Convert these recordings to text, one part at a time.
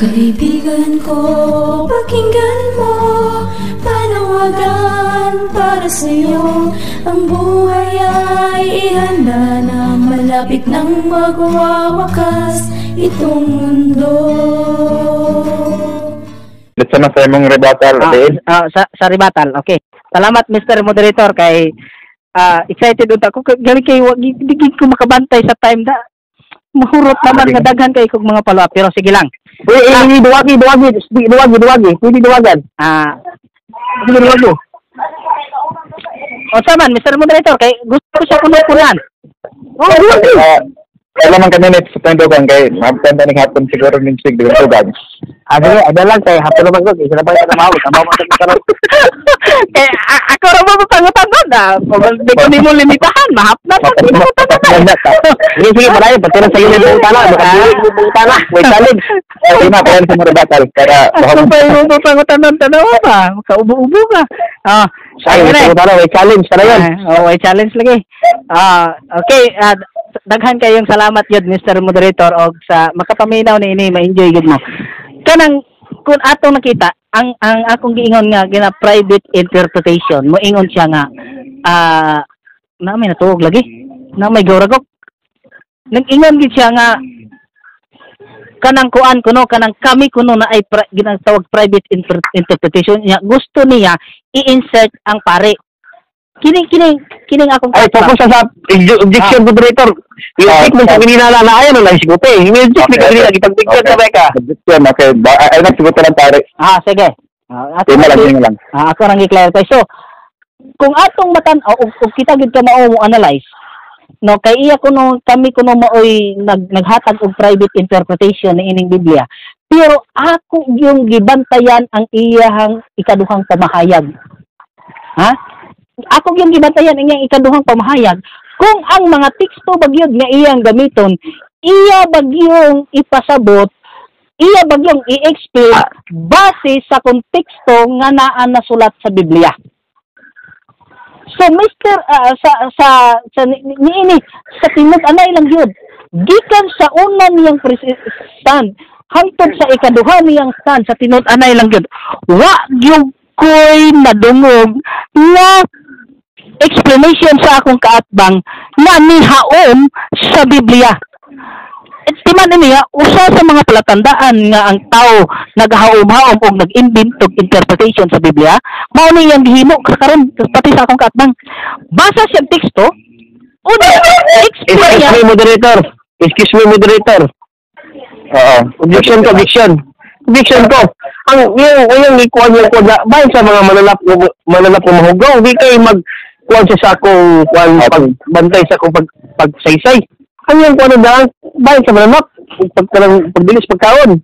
Kaibigan ko, pakinggan mo, panawagan para sa'yo. Ang buhay ay ihanda na, malapit nang magwawakas itong mundo. Dito na sa imong rebuttal, Dale. Sa rebuttal, okay. Salamat, Mr. Moderator, kay excited unta ko gani kay wa di gid ko makabantay sa time da. Mahurot naman nga daghan kay kog mga follow up, pero sige lang. Uy, eh, duwagi, duwagi, duwagi, duwagi. Pwede duwagan. Sige, duwagi. O man, Mr. Moderator, kay gusto ko siya kuno-kunan. Oh, duwagi. Wala man kami net sa dugang kay mabtan ta ning hapon siguro ning sig dugang. Sige, ada lang kay hapon naman ko. Kay sila pa na mawag, tama mo sa karon. Kay ako ra mo pangutan na. Di ko nimo limitahan, mahapnan man nimo tanan. Sige, sige, palayo, pati na sa iyo yung tana, baka dili mo buong tana, may challenge. Ay, na kaya sa rebuttal para Ako pa yung pangutan tanawa ba? Makaubo-ubo ka. Ay, sige may na. tana, may challenge, tara yun. Oh, may challenge lagi. Okay, daghan kayong salamat yun, Mr. Moderator, og sa makapaminaw ni ini, ma-enjoy gud mo. Kanang kung atong nakita, ang akong giingon nga gina private interpretation, moingon siya nga na may natuog lagi. Na may gawragok. Nag-ingon gid siya nga kanang kuan kuno, kanang kami kuno na ay ginatawag private interpretation niya, gusto niya i-insert ang pare kining kining kining akong Ay, focus sa objection, moderator. I-object mo sa kanina na ayaw na lang siguti. I-object ni kanina, gipagbigyan ka ba ka? Objection, okay. Ay, nagsigot lang pare. Sige. Ako Tema lang, tema lang. Ako rang gi-clarify. So, kung atong matan-aw og kita gid ka mao mo analyze, no, kay iya kuno kami kuno maoy naghatag og private interpretation ni ining Biblia. Pero ako yung gibantayan ang iyahang ikaduhang pamahayag. Ha? Ako yung gibantayan ang iyang ikaduhang pamahayag. Kung ang mga teksto bagyod nga iyang gamiton, iya bagyong ipasabot, iya bagyong i-explain base sa konteksto nga naa nasulat sa Biblia. So Mr. Sa sa niini sa tinud-anay lang gyud, gikan sa una niyang stand hangtod sa ikaduha niyang stand, sa tinud-anay lang gyud, wa gyud ko'y nadungog nga explanation sa akong kaatbang nga nihaom sa Biblia. Timan niya, usa sa mga palatandaan nga ang tao naghaom-haom og nag-invent og interpretation sa Biblia, mao ni iyang gihimo karon pati sa akong kaatbang. Basa siyang teksto, una explain Excuse niya. me, moderator. Excuse me, moderator. Oo. Objection ko, objection. Objection ko. Ang yung ikuan yung kuan bahin sa mga mananap ng mahugaw, di kay mag kuan siya sa akong kuan pagbantay sa akong pagsaysay. Ang yung kuan na bahin sa mananap pag kanang pagdilis pagkaon.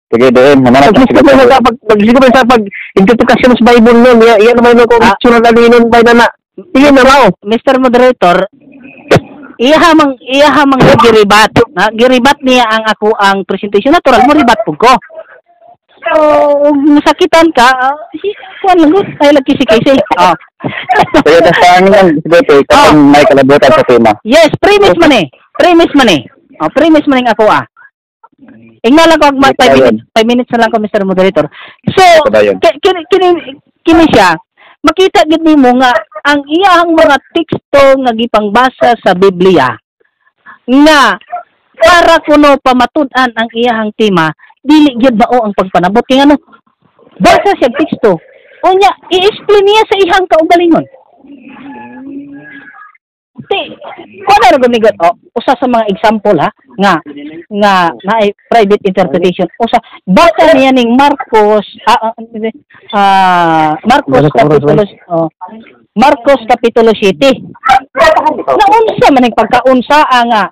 Sige, doon. Mananap ka Pag siguro. sa pag pag sa pag interpretasyon sa Bible nun, iya naman yung correction na nun bay na na. Sige na raw. Mr. Moderator, iya hamang giribat. Ha? Giribat niya ang ako ang presentation. Natural mo ribat pud ko. So, ug masakitan ka, kuan lang gud, ay lagi si Casey. Oh. Sige, basta ang lang siguro kapag may kalabutan sa tema. Yes, premise man eh. Premise man eh. Oh, premise man ning ako ah. Ingna lang ko 5 minutes, 5 minutes na lang ko, Mr. Moderator. So, kini siya, makita gid nimo nga ang iyahang mga teksto nga gipangbasa sa Biblia nga para kuno pamatud-an ang iyahang tema, dili gyud mao ang pagpanabot kay ngano basa siya teksto unya i-explain niya sa iyang kaugalingon. Ti, kuno ra gumigot, oh, usa sa mga example ha nga nga naay private interpretation, usa basa niya ning Marcos Marcos kapitulo, oh, Marcos kapitulo 7. Naunsa man ning pagkaunsa nga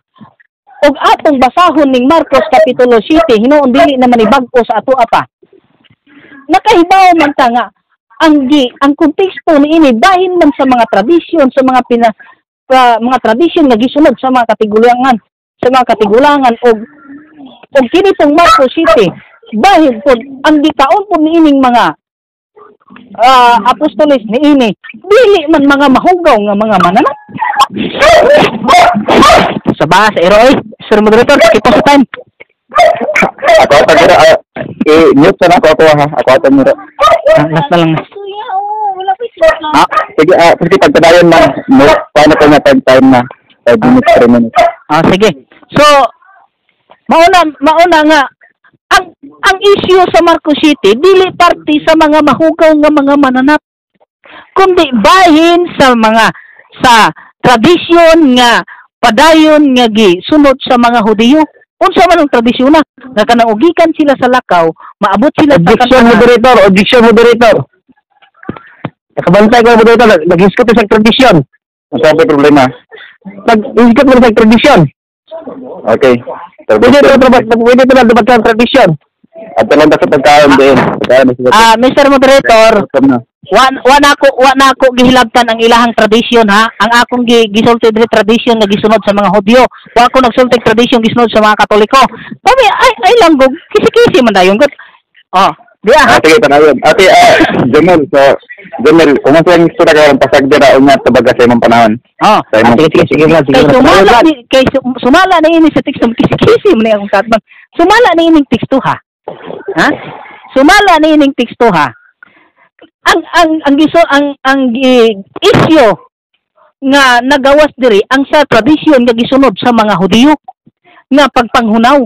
og atong basahon ning Marcos kapitulo 7, hinuon dili naman ni bag-o sa ato pa. Nakahibaw man ta nga ang konteksto niini bahin man sa mga tradisyon, sa mga mga tradisyon nga gisunod sa mga katigulangan, og kini tong Marcos 7 bahin pod ang gikaon pod niining mga apostoles niini dili man mga mahugaw nga mga mananap. Sa ba sa ero, Sir Moderator, kita sa time. Ako pag I-mute sa na ako ako ha. Ako ato mo. Ah, last na lang. Ah, sige, sige, pagpadayon lang. No, paano ko na time na? 5 minutes, 3 minutes. Ah, sige. So, mauna nga ang issue sa Marcos City dili parte sa mga mahugaw nga mga mananap, kundi bahin sa mga sa tradisyon nga padayon nga gisunod sa mga Hudiyo. Unsa man ang tradisyon na nga kanang ugikan sila sa lakaw, maabot sila sa Objection, kanang moderator, objection, moderator. Nakabantay ko, moderator, naghisgot sa tradisyon. Ang sabi problema. Naghisgot mo sa tradisyon. Okay. Pwede ito, pwede ito lang dumat sa tradisyon. At lang sa pagkaon din. Pagkaon sila. Ah, Mr. Moderator, Gutom na. wa na ako gihilabtan ang ilahang tradisyon ha. Ang akong gisulti diri, tradisyon nga gisunod sa mga Hudyo. Wa ko nagsulti tradisyon gisunod sa mga Katoliko. Kami ay lang gog kisi-kisi man dayon gud. Oh, di ah. Ah, sige, padayon. Ate, Jamel, so, Jamel, kung ano yung istorya karon, pasag dira unya tabaga sa imong panahon. Oh. Sa imong Sige, sige, sige, Brad, sige. Kay Brad. sumala ni kay sumala na ini sa teksto, kisi-kisi man ni akong katbang. Sumala na ining teksto ha. Ha? Sumala na ining teksto ha. Ang giso ang issue nga nagawas diri ang sa tradisyon nga gisunod sa mga Hudiyo nga pagpanghunaw.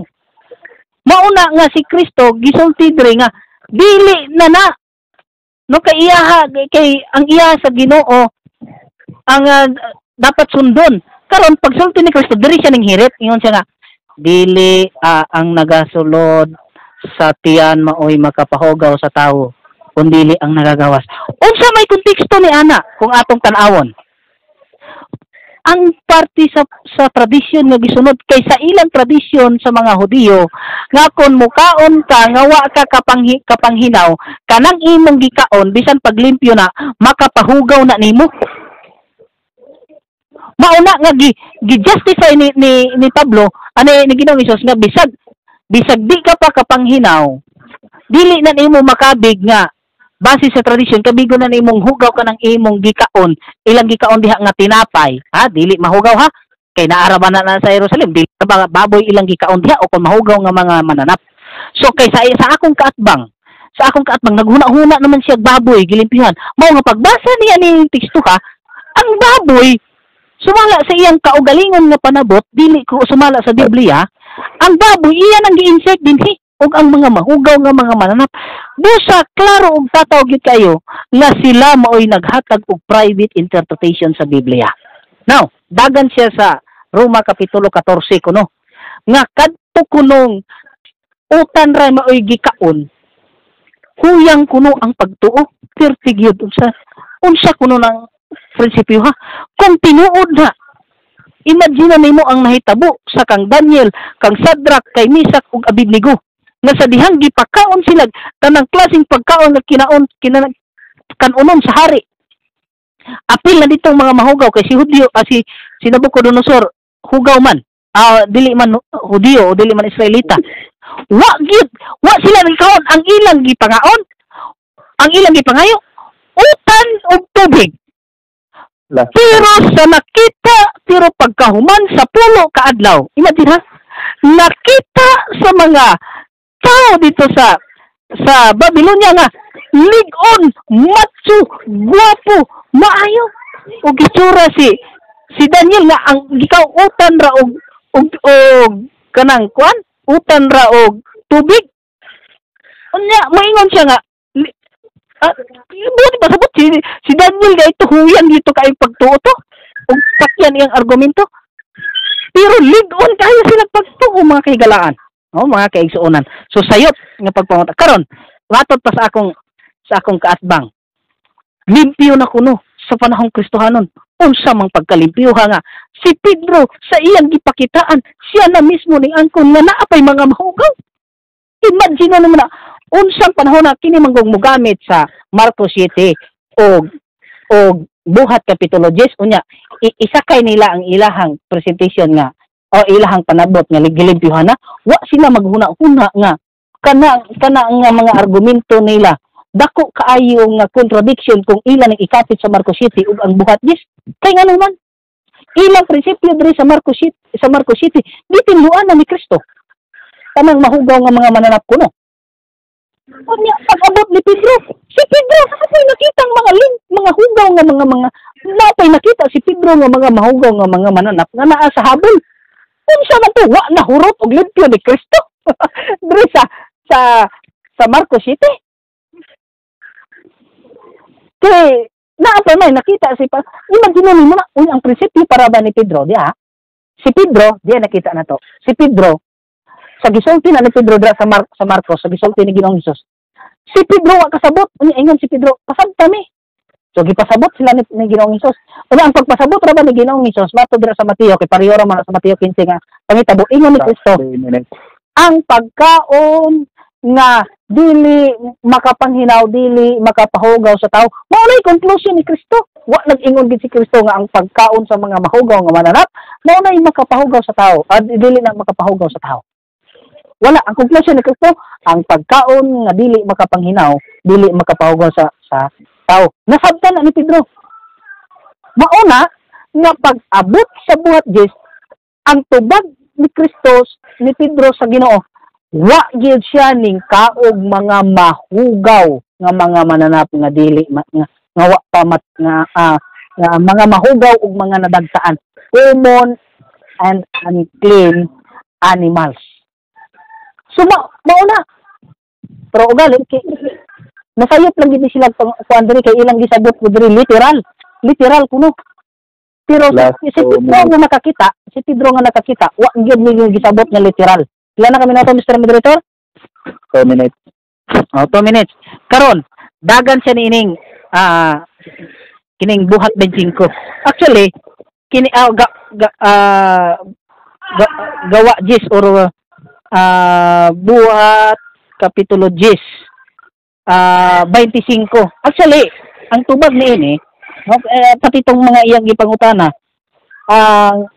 Mauna nga si Kristo gisulti diri nga dili na na no kay iyaha, kay ang iya sa Ginoo ang dapat sundon. Karon pagsulti ni Kristo diri siya ning hirit, ingon siya nga dili ang nagasulod sa tiyan maoy makapahugaw sa tawo, kundili ang nagagawas. Unsa may konteksto ni ana kung atong tan-awon? Ang parte sa tradisyon nga gisunod, kay sa ilang tradisyon sa mga Hudiyo nga kon mukaon ka nga wa ka kapanghinaw, kanang imong gikaon bisan paglimpyo na makapahugaw na nimo. Mauna nga gi-justify ni Pablo ani ni Ginoong Hesus nga bisag di ka pa kapanghinaw, dili na nimo makabig nga base sa tradisyon kabigo na nimong hugaw ka ng imong gikaon, ilang gikaon diha nga tinapay ha, dili mahugaw ha, kay naara ba na sa Jerusalem, dili ba baboy ilang gikaon diha o kon mahugaw nga mga mananap. So kay sa akong kaatbang naghuna-huna naman siya baboy gilimpihan, mao nga pagbasa niya ni teksto ha, ang baboy sumala sa iyang kaugalingon nga panabot, dili ko sumala sa Biblia, ang baboy iyan ang gi-insert dinhi ug ang mga mahugaw nga mga mananap. Busa klaro og tataw gyud kayo nga sila maoy naghatag og private interpretation sa Biblia. Now, dagan siya sa Roma kapitulo 14 kuno nga kadto kunong utan ra maoy gikaon, huyang kuno ang pagtuo. Perti gyud, unsa kuno ng prinsipyo ha? Kung tinuod na, imagine nimo ang nahitabo sa kang Daniel, kang Shadrach, kay Misak ug Abednego nga sa dihang gipakaon sila tanang klaseng pagkaon nga kinaon kanunon sa hari. Apil na ditong mga mahugaw kay si Hudyo, si si Nabucodonosor hugaw man, dili man Hudiyo o dili man Israelita. Wa gyud, wa sila nagkaon. Ang ilang gipangaon, ang ilang gipangayo, utan og tubig. La. Pero sa nakita, pero pagkahuman sa 10 ka adlaw, imagine ha, nakita sa mga tao dito sa Babylonia nga lig-on, matso, guwapo, maayo ug itsura si Daniel nga ang gikautan ra og kanang kuan, utan ra og tubig. Unya maingon siya nga buti ba sabot si Daniel nga ito huyan dito kay pagtuo to ug pakyan iyang argumento, pero lig-on kayo sila pagtuo, mga kahigalaan, no, mga kaigsuonan. So sayop nga pagpanguta. Karon matod pa sa akong kaatbang, limpyo na kuno sa panahong Kristohanon. Unsa mang pagkalimpyo ha nga si Pedro sa iyang gipakitaan, siya na mismo ning angkon nga naa pay mga mahugaw? Imagine na naman na unsang panahon na kini manggong mogamit sa Marcos 7 og Buhat kapitulo 10. Unya isakay nila ang ilahang presentation nga o ilahang panabot nga gilimpyuhan na, wa sila maghuna-huna nga kana nga mga argumento nila dako kaayo nga contradiction kung ila nang ikapit sa Marcos 7 ug ang Buhat 10, kay ngano man ilang prinsipyo diri sa Marcos 7, sa Marcos 7 gitinluan na ni Kristo tanang mahugaw nga mga mananap kuno. Unya pag-abot ni Pedro, si Pedro napay nakita ang mga mga hugaw nga mga mga napay nakita si Pedro nga mga mahugaw nga mga mananap nga naa sa habol. Unsa man to, wa na hurot og limpyo ni Kristo. Diri sa Marcos 7. Kay naa pa may nakita si pa. Imagine nimo na uy, ang prinsipyo para ba ni Pedro diha? Si Pedro, diha nakita na to. Si Pedro sa gisulti na ni Pedro dira sa Marcos, sa gisulti ni Ginoong Hesus. Si Pedro wa kasabot, unya ingon si Pedro, "Pasabta mi." So gipasabot sila ni Ginoong Hesus. Unya ang pagpasabot ra ba ni Ginoong Hesus matud dira sa Mateo, kay pareho ra man sa Mateo 15 nga pangitabo, ingon ni Kristo, ang pagkaon nga dili makapanghinaw, dili makapahugaw sa tao. Mao nay conclusion ni Kristo. Wa nag-ingon gid si Kristo nga ang pagkaon sa mga mahugaw nga mananap mao nay makapahugaw sa tao, at dili na makapahugaw sa tao. Wala, ang conclusion ni Kristo, ang pagkaon nga dili makapanghinaw, dili makapahugaw sa tao. Nasabtan na ni Pedro. Mauna nga pag-abot sa buhat Diyos, ang tubag ni Kristo ni Pedro sa Ginoo, wa gyud siya ning kaog mga mahugaw nga mga mananap nga dili nga wa pa mat, nga, nga mga mahugaw ug mga nadagtaan, common and unclean animals. So mauna pero ugali kay nasayop lang gid sila kuan diri kay ilang gisabot ko diri literal literal kuno. Pero si Pedro nga nakakita, si Pedro nga nakakita, wa gyud ni gisabot nga literal. Pila na kami nato, Mr. Moderator? 2 minutes. Oh, 2 minutes. Karon, dagan siya niining kining buhat 25. Actually, kini gawa 10 or buhat kapitulo 10 25. Actually, ang tubag niini, no, pati tong mga iyang gipangutana, ang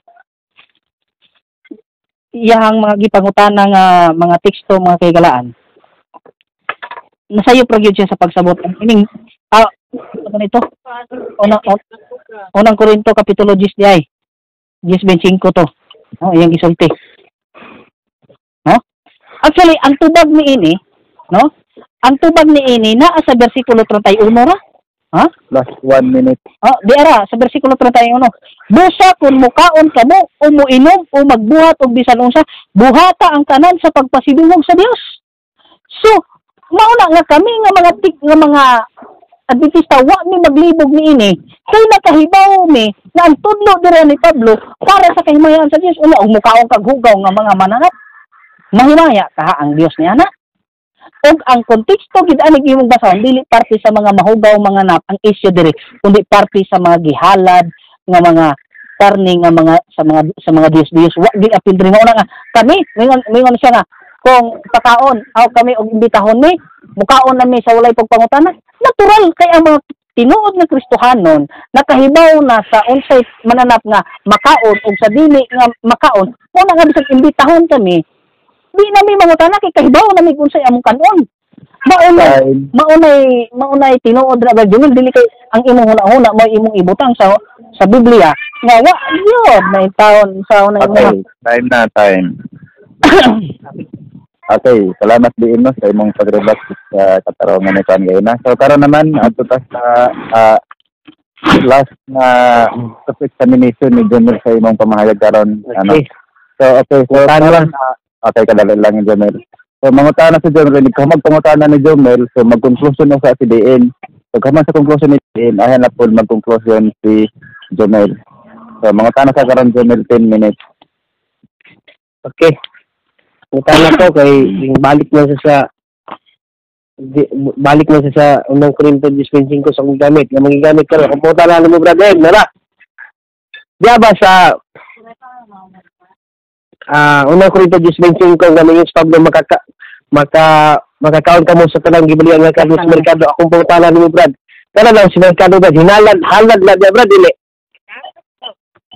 iyang mga gipangutana nga mga teksto, mga kahigalaan, nasayop ra gyud siya sa pagsabot. Ining ano nito? Unang Korinto kapitulo 10 di ay 10:25 to. No, iyang gisulti. No? Actually, ang tubag niini, no? Ang tubag niini naa sa bersikulo 31 ra. Ha? Last 1 minute. Oh, di ara sa bersikulo 31. Busa kun mukaon kamo o muinom o magbuhat og bisan unsa, buhata ang tanan sa pagpasidungog sa Dios. So, mauna nga kami nga mga nga mga Adventista wa mi maglibog niini kay nakahibaw mi na ang tudlo dira ni Pablo para sa kahimayan sa Dios. Una, og mukaon kag hugaw nga mga mananap, mahimaya ka ang Dios niya na. Og ang konteksto gid ani imong basahon dili parte sa mga mahugaw mga nap ang issue diri, kundi parte sa mga gihalad nga mga karne nga mga sa mga Dios-Dios. Wa gid apil diri. Mauna nga kami mingon siya nga kung pakaon aw kami og imbitahon ni mukaon nami sa walay pagpangutana. Natural kay ang mga tinuod nga Kristohanon nakahibaw na sa unsay mananap nga makaon og sa dili nga makaon. Una nga bisag imbitahon kami, di nami mangutana kay kahibaw nami kung unsay among kanon. Maunay tinuod ra ba jud, dili kay ang imong huna-huna mao imong ibutang sa Biblia nga wa yun may taon sa unay. Okay, time na time. Okay, salamat diin no sa imong pagrebat sa katarongan ni Kuan gayuna. So karon naman adto ta sa last na examination ni Jomel sa imong pamahayag karon ano. So okay, so karon okay, kadali lang yung Jomel. So, mangutana si Jomel, kung magpangutana ni Jomel, so mag-conclusion na sa si DN. So, kung sa conclusion ni DN, ayan na po mag-conclusion si Jomel. So, mangutana sa karon Jomel, 10 minutes. Okay. Mangutana ko kay balik na siya sa unang Korinto 10:25 sa akong gamit. Nga magigamit karon, kung pangutana mo brother, nara. Diya ba sa unang Korinto 10:25 nga mingon si Pablo makakaon kamo sa tanang gibalian nga kadto sa merkado. Akong pangutana nimo brad. Kana lang si merkado brad, hinalad halad na diya brad dili.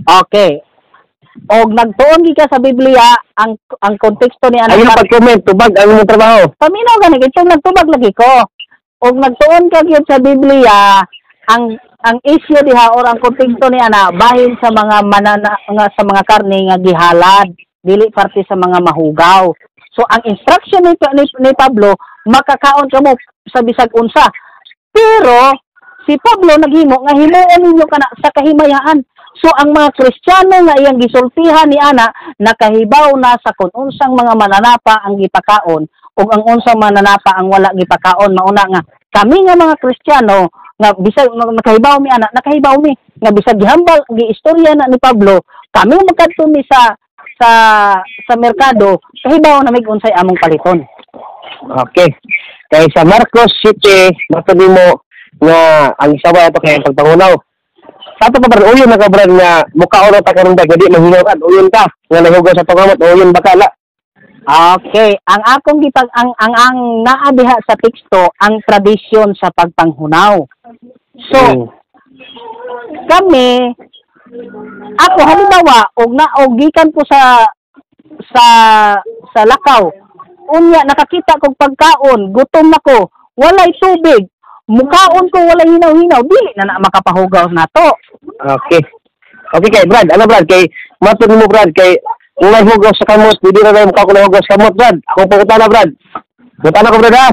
Okay. Og nagtuon gi ka sa Biblia ang konteksto ni ana. Ayaw pag-comment tubag ang imong trabaho. Paminaw gani kay nagtubag lagi ko. Og nagtuon ka gyud sa Biblia ang issue diha or ang konteksto ni ana bahin sa mga manana nga sa mga karne nga gihalad, dili parte sa mga mahugaw. So ang instruction ni Pablo Makakaon kamo sa bisag unsa. Pero si Pablo naghimo nga himuon ninyo kana sa kahimayaan. So ang mga Kristiyano nga iyang gisultihan ni ana nakahibaw na sa kun unsang mga mananapa ang gipakaon ug ang unsang mananapa ang wala gipakaon. Mauna nga kami nga mga Kristiyano nga bisag nakahibaw mi ana, nakahibaw mi nga bisag gihambal giistorya na ni Pablo, kami magkadto mi sa sa sa merkado, kahibaw na mig unsay among paliton. Okay. Kay sa Marcos 7, matod nimo nga ang isawa ato kay ang pagpangunaw. Sa ato pa brad, uyon na ka brad nga mukaon na ta karon ba di mahinaw ka, uyon ka nga nahugaw sa pangamot, uyon ba ka la? Okay, ang akong gipag ang naa diha sa teksto ang tradisyon sa pagpanghunaw. So, kami ako halimbawa og naog gikan ko sa sa sa lakaw. Unya nakakita kog pagkaon, gutom nako, walay tubig. Mukaon ko walay hinaw-hinaw, dili na na makapahugaw nato. Okay. Okay kay Brad, ano Brad kay matod nimo Brad kay kung nahugaw sa kamot, dili na mukha ko nahugaw sa kamot Brad. Ako pangutana Brad. Mutana ko Brad ha.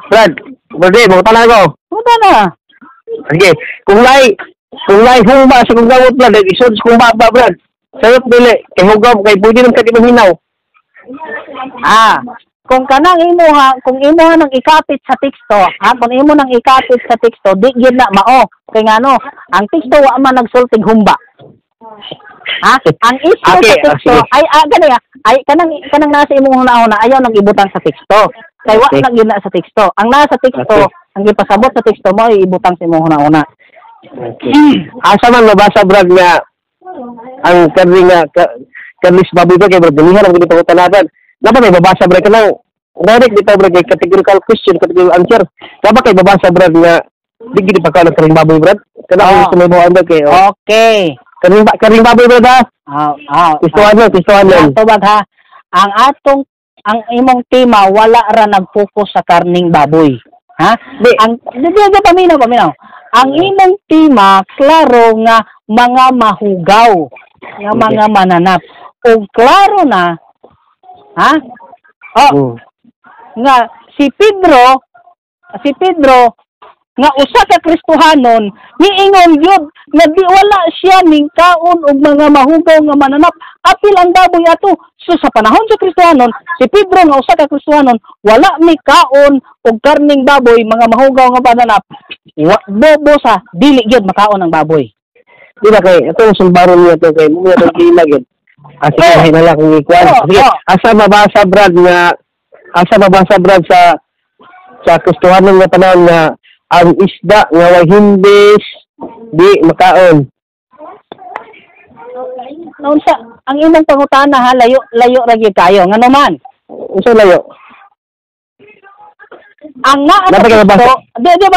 Brad, Brad, mutana ko. Mutana. Sige, kung lay humba sa kong gamot Brad, isod sa kong baba Brad. Sayop dili kay hugaw kay pwede nang kadi mahinaw. Ah, kung kanang imuha, kung imuha nang ikapit sa teksto, ha, kung imo nang ikapit sa teksto, di gyud na mao. Kay ngano, ang teksto wa man nagsultig humba. Ha? Ang issue okay, sa teksto ay gani ay kanang nasa imong hunahuna ayaw nang ibutang sa teksto. Kay wa nang gyud na sa teksto. Ang nasa teksto, ang gipasabot sa teksto mo ibutang sa imong hunahuna. Okay. Asa man mabasa Brad nga ang karni nga karnis baboy ba kay Brad dinihan ang gid pangutana Brad. Dapat may babasa Brad kanang direct dito Brad kay categorical question, categorical answer. Dapat kay babasa Brad nga di gid pagkaon ng karning baboy Brad. Kanang gusto mo mo kay. Okay. Karing baboy Brad ha. Gustuhan lang. Tubag ha. Ang atong ang imong tema wala ra nag-focus sa karning baboy. Ha? Di, ang di paminaw. Ang imong tema klaro nga mga mahugaw, nga mga mananap. O klaro na ha? Oh. Nga si Pedro nga usa ka Kristohanon niingon gyud nga di wala siya ning kaon og mga mahugaw nga mananap, apil ang baboy ato. So sa panahon sa Kristohanon, si Pedro nga usa ka Kristohanon wala mi kaon og karning baboy, mga mahugaw nga mananap. Bobo sa dili gyud makaon ang baboy. Di ba kay atong sulbaron niya to kay mo atong kilima gyud. Sige, na lang kung ikuan. Sige, asa mabasa Brad nga asa mabasa Brad sa Kristohanon nga panahon nga ang isda nga way himbis di makaon. Naunsa ang imong pangutana ha, layo layo ra gyud kayo. Ngano man? Unsa layo? Ang naa sa di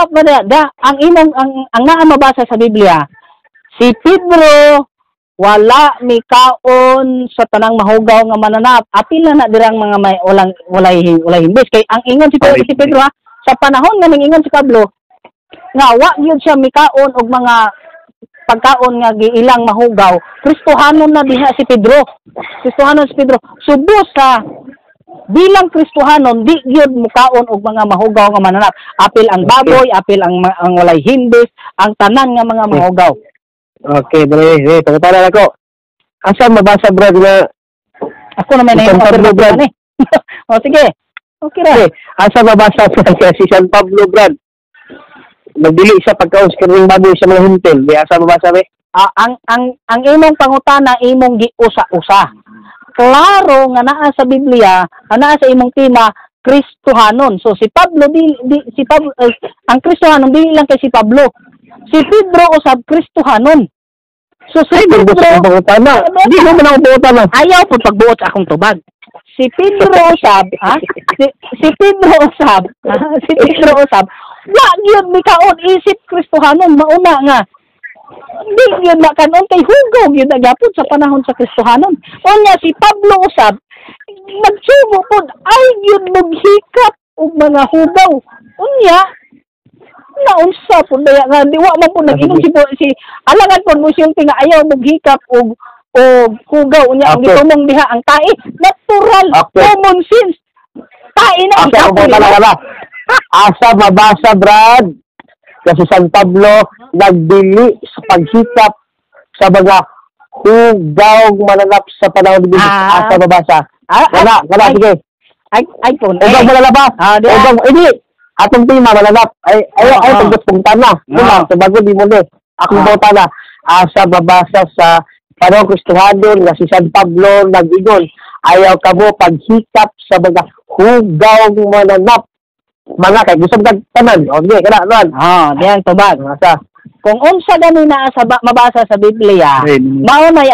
ba ang imong ang naa mabasa sa Biblia, si Pedro wala mikaon sa tanang mahugaw nga mananap. Apil na na dirang mga may walang walay himbis kay ang ingon si Pedro, si Pedro ha, sa panahon nga ningingon si Pablo nga wa gyud siya mikaon og mga pagkaon nga giilang mahugaw, Kristohanon na diha si Pedro. Kristohanon si Pedro. Subos sa bilang Kristohanon di gyud mukaon og mga mahugaw nga mananap. Apil ang baboy, apil ang walay himbis, ang tanan nga mga mahugaw. Okay, bre, pangutana nako. Asa mabasa Brad nga ako naman na yung Pablo Brad? O sige. Okay ra. Okay. Asa mabasa si San Pablo Brad? Nagdili siya pagkaon sa karning baboy sa mga hintel. Di asa mabasa be? Ang imong pangutana imong giusa-usa. Klaro nga naa sa Biblia, naa sa imong tema Kristohanon. So si Pablo si Pablo ang Kristohanon dili lang kay si Pablo. Si Pedro usab Kristohanon. So si Pedro pangutana. Di mo man ako pangutana. Ayaw pud pagbuot sa akong tubag. Si Pedro usab, ha? Si Pedro usab, si Pedro usab. Wa gyud mikaon isip Kristohanon mauna nga. Di gyud na kanon kay hugaw gyud na gyapon sa panahon sa Kristohanon. Unya si Pablo usab nagsubo pud ay gyud moghikap og mga hugaw. Unya naunsa pud daya nga di wa man pud nag-ingon si alangan pud mo siyang tinga ayaw moghikap og hugaw. Unya ang gitumong diha ang tae natural, common sense. Tain na Asa ko talaga ba? Asa mabasa, Brad? Kasi San Pablo nagdili sa paghikap sa mga hugaw mananap sa panahon ni Jesus. Asa mabasa? Wala, wala, sige. Ay, ay, kung Hugaw mananap ba? Hugaw, hindi. Atong tema mananap. Ay, ay, ay, tungkol kong tana. Muna, bago di mo ni. Akong tana. Asa mabasa sa panahon Kristohanon nga si San Pablo nag-ingon, ayaw kamo paghikap sa mga hugaw mananap. Mga kay gusto kag tanan. O sige, kana lan. Ah, diyang tubag. Asa. Kung unsa gani naa sa mabasa sa Biblia, mao nay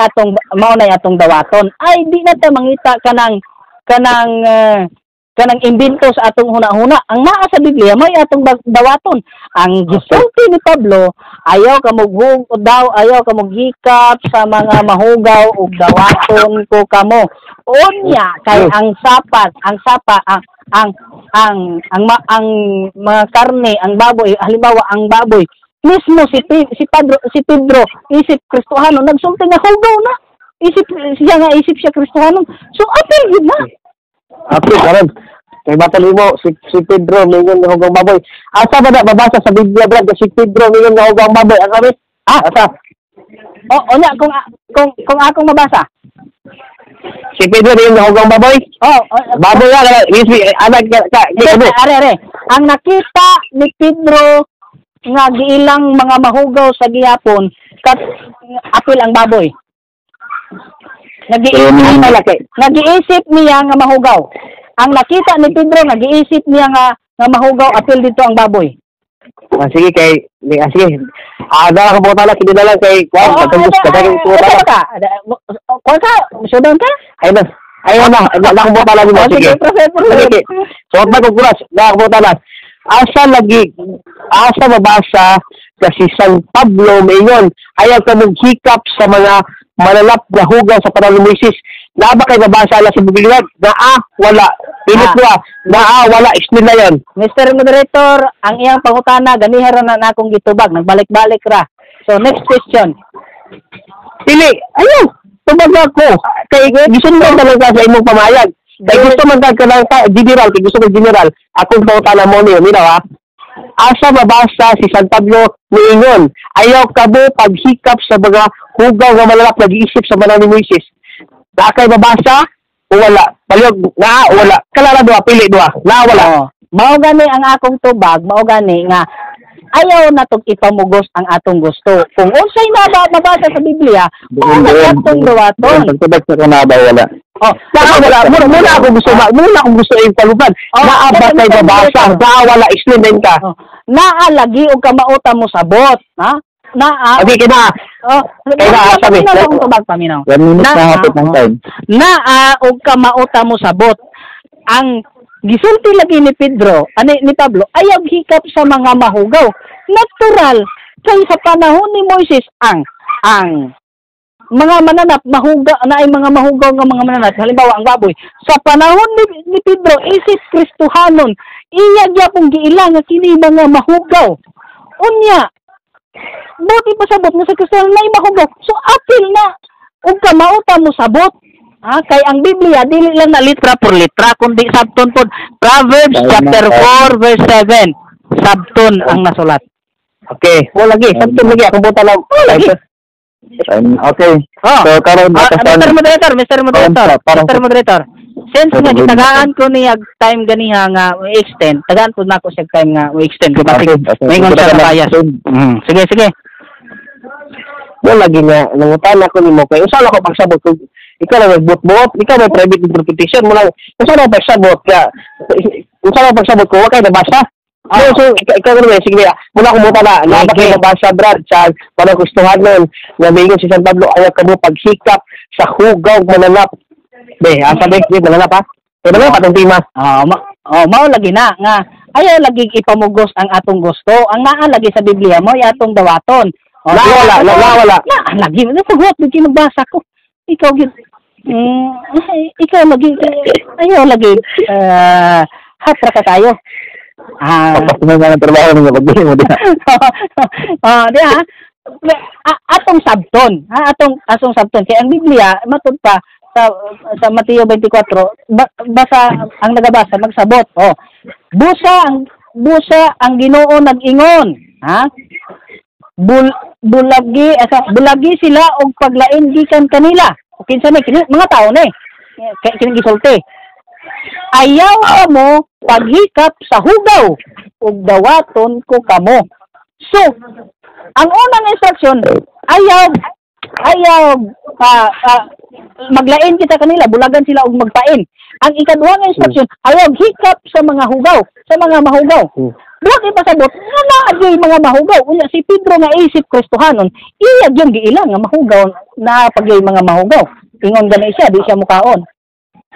atong dawaton. Ay di na ta mangita kanang kanang kanang imbento sa atong huna-huna. Ang naa sa Biblia may atong dawaton. Ang gisulti ni Pablo, ayaw ka daw, ayaw ka mughikap sa mga mahugaw ug dawaton ko kamo. Unya kay ang sapat, ang sapa, ang mga karne, ang baboy, halimbawa ang baboy, mismo si Pedro isip Kristohano nagsulti nga hugaw na. Isip siya nga isip siya Kristohano. So apil gid na. Apil karon. Kay batali mo si Pedro mingon nga hugaw baboy. Asa ba na babasa sa Biblia, Brad, si Pedro mingon nga hugaw baboy? Ang kami? Ah, asa? O unya kung akong mabasa. Si Pedro mingon nga hugaw baboy? Oh, baboy nga isip anak ka. Are. Ang nakita ni Pedro nga giilang mga mahugaw sa gihapon kat apil ang baboy. Nagiisip niya nga mahugaw. Ang nakita ni Pedro nagiisip niya nga mahugaw apil dito ang baboy. Sige kay sige. Dala ko botala kini na lang kay kuan pagtubos ka kay ka. Kuan ka, sudan ka? Ay na. Ayaw na, wala akong botala nimo. Sige. Sige. So magkukuras, wala akong botala. Asa lagi, asa mabasa kasi San Pablo mayon ayaw ka maghikap sa mga malalap na hugaw sa panahon ni Moises. Naa ba kay mabasa ala sa Biblia? Naa, wala. Pilit mo, naa, wala. Explain na yun. Mr. Moderator, ang iyang pangutana, ganihara na na akong gitubag. Nagbalik-balik ra. So, next question. Pili, ayaw, tubag ako. Kay gisundan talaga sa imong pamayag. Kay gusto man ka ng general, kay gusto kag general, akong pangutana mo niyo, minaw ha. Asa mabasa si San Pablo niingon, ayaw kamo paghikap sa mga hugaw nga malalap nag-iisip sa panahon ni Moises. Naa kay mabasa o wala? Palihog naa o wala? Kalara duha, pili duha. Naa wala. Oh, mao gani ang akong tubag, mao gani nga ayaw natong ipamugos ang atong gusto. Kung unsay mabasa sa Biblia, mao na atong dawaton. Pagtubag sa kung ba wala. Oh, naa wala. Muna ako gusto, muna akong gusto ipaluban. Naa ba kay mabasa? Naa wala, explain ka. Oh, naa lagi og kamauta mo sabot, ha? Naa. Okay, kina. Oh, kina sabi. Akong tubag paminaw. 1 minute na hapit ng time. Naa og kamauta mo sabot. Ang gisulti lagi ni Pedro, ani ni Pablo, ayaw hikap sa mga mahugaw. Natural kay sa panahon ni Moises ang mga mananap mahugaw na ay mga mahugaw nga mga mananap, halimbawa ang baboy. Sa panahon ni Pedro isip Kristohanon, iya gyapon giila nga kini mga mahugaw. Unya, buti pa sabot nga sa Kristohanon na mahugaw. So apil na ug kamauta mo sabot. Ah, kay ang Biblia dili lang na litra por litra kundi sabton pod. Proverbs chapter 4 verse 7. Sabton ang nasulat. Okay, mo lagi, sabton lagi akong buta lang. Mo lagi. Okay. Oh. So karon Mr. Moderator, Mr. Moderator, Mr. Moderator. Since nga gitagaan ko niya time ganiha nga i-extend, tagaan pud nako siya time nga i-extend ko basig. Maingon siya na bias. Sige, sige. Mo lagi nga nangutana ko nimo kay usa lang ko pagsabot ko. Ikaw lang nagbot-bot, ikaw may private interpretation mo lang. Usa lang pagsabot ka. Usa lang pagsabot ko, wa kay nabasa. Oh. So ikaw naman sige, muna ko muna na ba kay nabasa, Brad, sa panahon Kristohanon nga mingon si San Pablo ayaw kamo paghikap sa hugaw mananap. Be, asa be, mananap ha. Pero pa tong tema. Oh, mao lagi na nga ayaw lagi ipamugos ang atong gusto. Ang naa lagi sa Biblia mo ay atong dawaton. Oh, wala, wala, wala. Na lagi, paghuwat di magbasa ko. Ikaw gyud. Ikaw lagi ayaw lagi hatra ka tayo. Pagpasunan nga ng trabaho ninyo, pagbili mo diha. Oh, diha. Atong sabton, ha, atong sabton kay ang Biblia matud pa Sa Mateo 24, basa ang nagabasa magsabot. Oh. Busa ang Ginoo nag-ingon, ha? Bulagi asa bulagi sila og paglain gikan kanila. O kinsa ni kini mga tao ni. Kay kini gisulti. Ayaw kamo paghikap sa hugaw ug dawaton ko kamo. So, ang unang instruction, ayaw ayaw maglain kita kanila, bulagan sila og magpain. Ang ikaduhang instruction, ayaw hikap sa mga hugaw, sa mga mahugaw. Buhat ipasabot, nga naa gyud mga mahugaw. Unya si Pedro nga isip Kristohanon, iya gyud giila nga mahugaw na pag mga mahugaw. Ingon gani siya, di siya mukaon.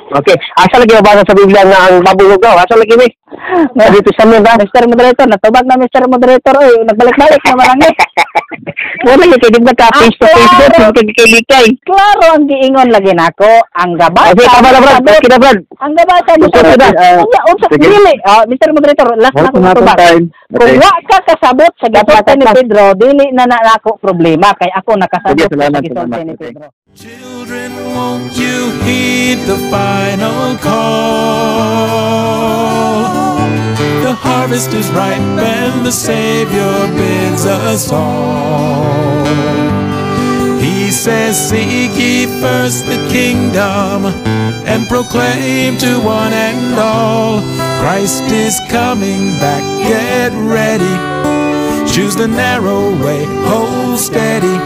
Okay. Asa lagi mabasa sa Biblia nga ang baboy hugaw? Asa lagi ni? Na dito sa mga Mr. Moderator, natubag na Mr. Moderator, oy, nagbalik-balik na man ang. Wala gyud kay di ba ka face to face Ah, do kay kay likay. Klaro ang giingon lagi nako, ang gabasa. Okay, tama na, Brad. Okay na, Brad. Ang gabasa mo Okay na. Unya, unsa Sige. dili, Mr. Moderator, last na Hold ko na tubag. time. Kung Okay. wa ka kasabot sa gisulti ni Tama. Pedro, dili na na nako problema kay ako nakasabot Sige, salamat, sa gisulti salamat. ni Okay. Pedro. Children, won't you heed the final call? The harvest is ripe and the Savior bids us all. He says, "Seek ye first the kingdom and proclaim to one and all. Christ is coming back, get ready. Choose the narrow way, hold steady.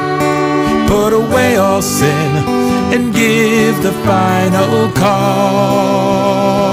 Put away all sin and give the final call."